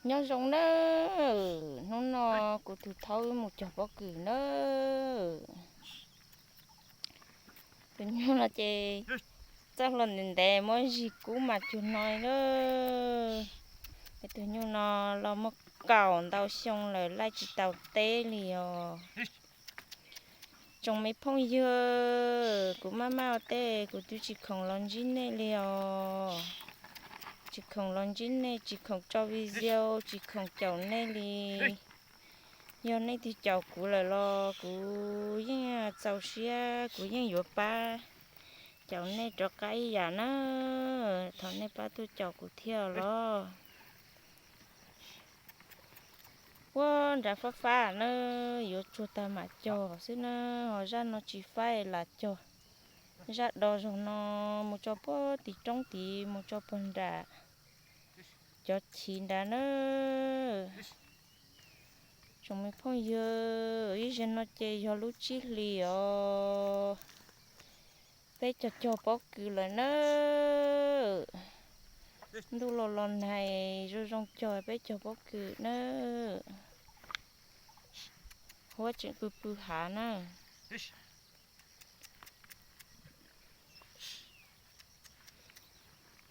Nyob zoo nawb, hnub no kuv tus thaub wb mus cog pob kws nawb. Tus nyuj no ces txoj hlua ntev ntev muab zig kub mas cuag no nawb. Tus nyuj no los muaj kaum ntau xyoo lawm laij tsis tau teb li os. Tsoom me phooj ywg, kuv maj maj ua teb kuv twb tsis khoom los ntsib nej li os. Tsis khoom los ntsib nej, tsis khoom tso video, tsis khoom caum nej li. Yog nej twg caum kuv lawm los kuv yeej txaus siab, kuv yeej yuav pab caum nej rov qab ib yam na. Thov nej pab tuaj caum kuv thiab los. Puag nrad fab fab na, yuav tsuag tag mam cog xwb na, ho zaj no tsis faib lam cog. Zaj do zaug no mus tso puag tim roob tid, mus tso puag nram cov chiv nrad na. Tsoom me phooj ywg, ib zaug no ces yog lub tsib hlis os. Peb cog cog pob kws lawm nawb. Ntuj los los nag zoo zoo cog peb cog pob kws nawb. Huab tseem pw pw hav na.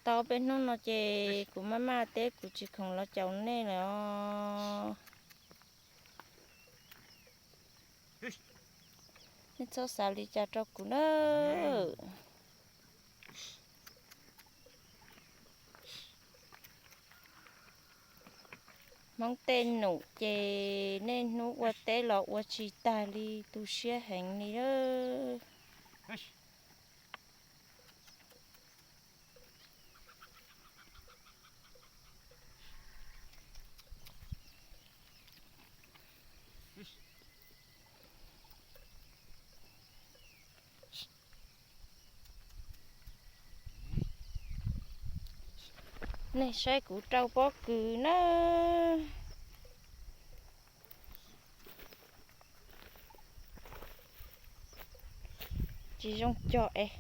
Tau peb hnub no ces kuv maj maj teb kuv tsis khoom los caum nej lawm os. Nej txhob xav li cas rau kuv nawb. Hmoob tej num ces niaj hnub ua teb los ua tsis tag li, tu siab heev li. Nej saib kuv rau pob kws nawb. Tsis zoo cog es,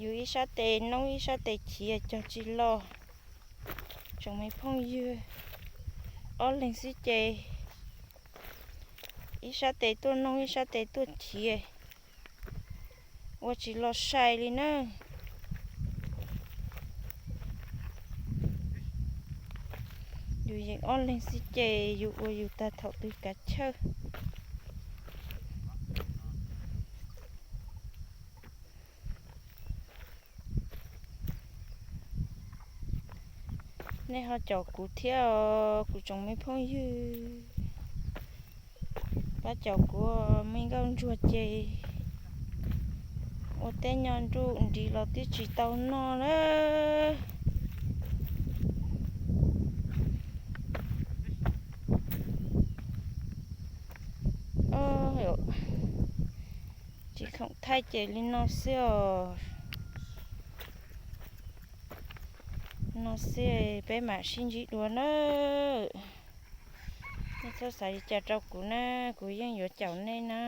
yus ib sab tes noob ib sab tes chiv cog tsis los. Tsoom me phooj ywg, ob leeg xwb ces ib sab tes tuaj noob ib sab tes tuaj chiv, ua tsis los sai li na. Yus yeej ob leeg xwb ces yus ua yus tag thaum twg kav chawj. Nej ho caum kuv thiab os kuv tsoom me phooj ywg. Pab caum kuv, me nkauj ntsuag ces ua teb nyob nruj nris los twb tsis tau noj lawm. Tsis khoom thaij ces li no xwb os. No xwb peb mam sib ntsib dua nawb. Nej txhob xav li cas rau kuv na, kuv yeej yuav caum nej na.